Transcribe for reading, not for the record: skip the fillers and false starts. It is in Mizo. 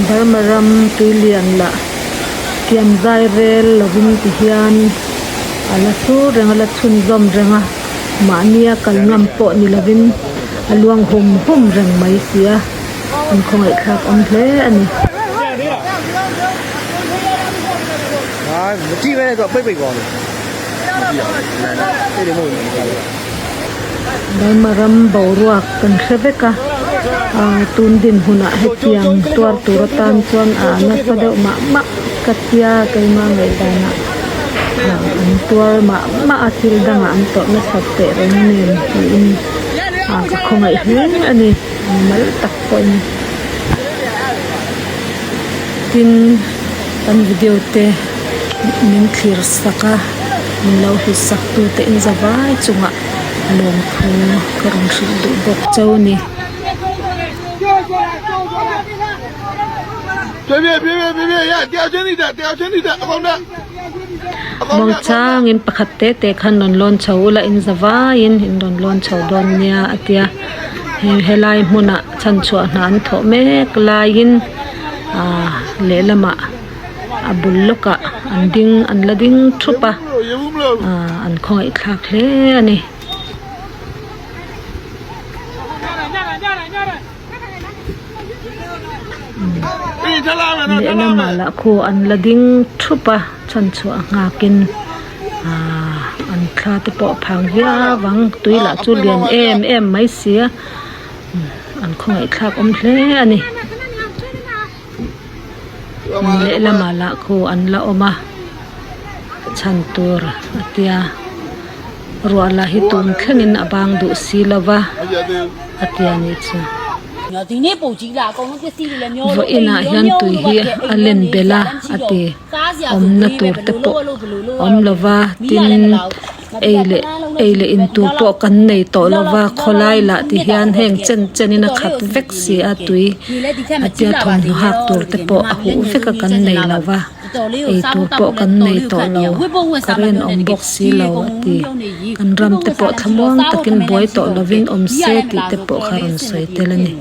Burma ram tuilian lah kiam zai rel lovin ti hian a la sur reng a la chhunzawm reng a mahnia kal ngam pawh ni lovin a luang hum hum reng mai si a an khawngaihthlak awm hle a ni. Burma ram boruak kan hre vek a ah tun dinhmunah hetiang tuar tur atan chuan ah nasa deuh mah mah ka tia keimah ngaihdanah ah an tuar mah mah a thil dangah an tawrh nasat teh reng nen tiin ah ka khawngaih hle a ni mal tak pawhin tin kan video te min thlir sak a min lo hlut sak tu te in za vai chungah lawmthu ka rawn hrilh duh bawk chauh a ni. Muangchangin pakhat te te khan rawn lawn chho ula in za vaiin in rawn lawn chho dawn nia a tia helai hmunah chhanchhuah hna an thawh mek laiin ah lehlamah a bul lawkah an ding an la ding thup a ah an khawngaih thlak hle a ni. Lehlamah lah khu an la ding thup a chhanchhuah nghakin ah an thla te pawh a phang viau ang tui lah chu lian em em mai si a an khawngaih thlak awm hle a ni lehlamah lah khu an la awm a chhan tur a tia ruah lah hi tun thlengin a bang duh si lo va a tia nih chu. Vawiinah hian tui hi a len belh a a ti awmna tur te pawh awm lo va tin ei leh ei leh in tur pawh kan nei tawh lo va khawlai lah ti hian heng chen chen in a khat vek si a tui a tia thawmhnaw hak tur te pawh a huh vek a kan nei lo va ei tur pawh kan nei tawh lo current awm bawk si lo a ti kan ram te pawh thlamuang takin buai tawh lovin awm se tih te pawh kha rawn sawi tel a ni.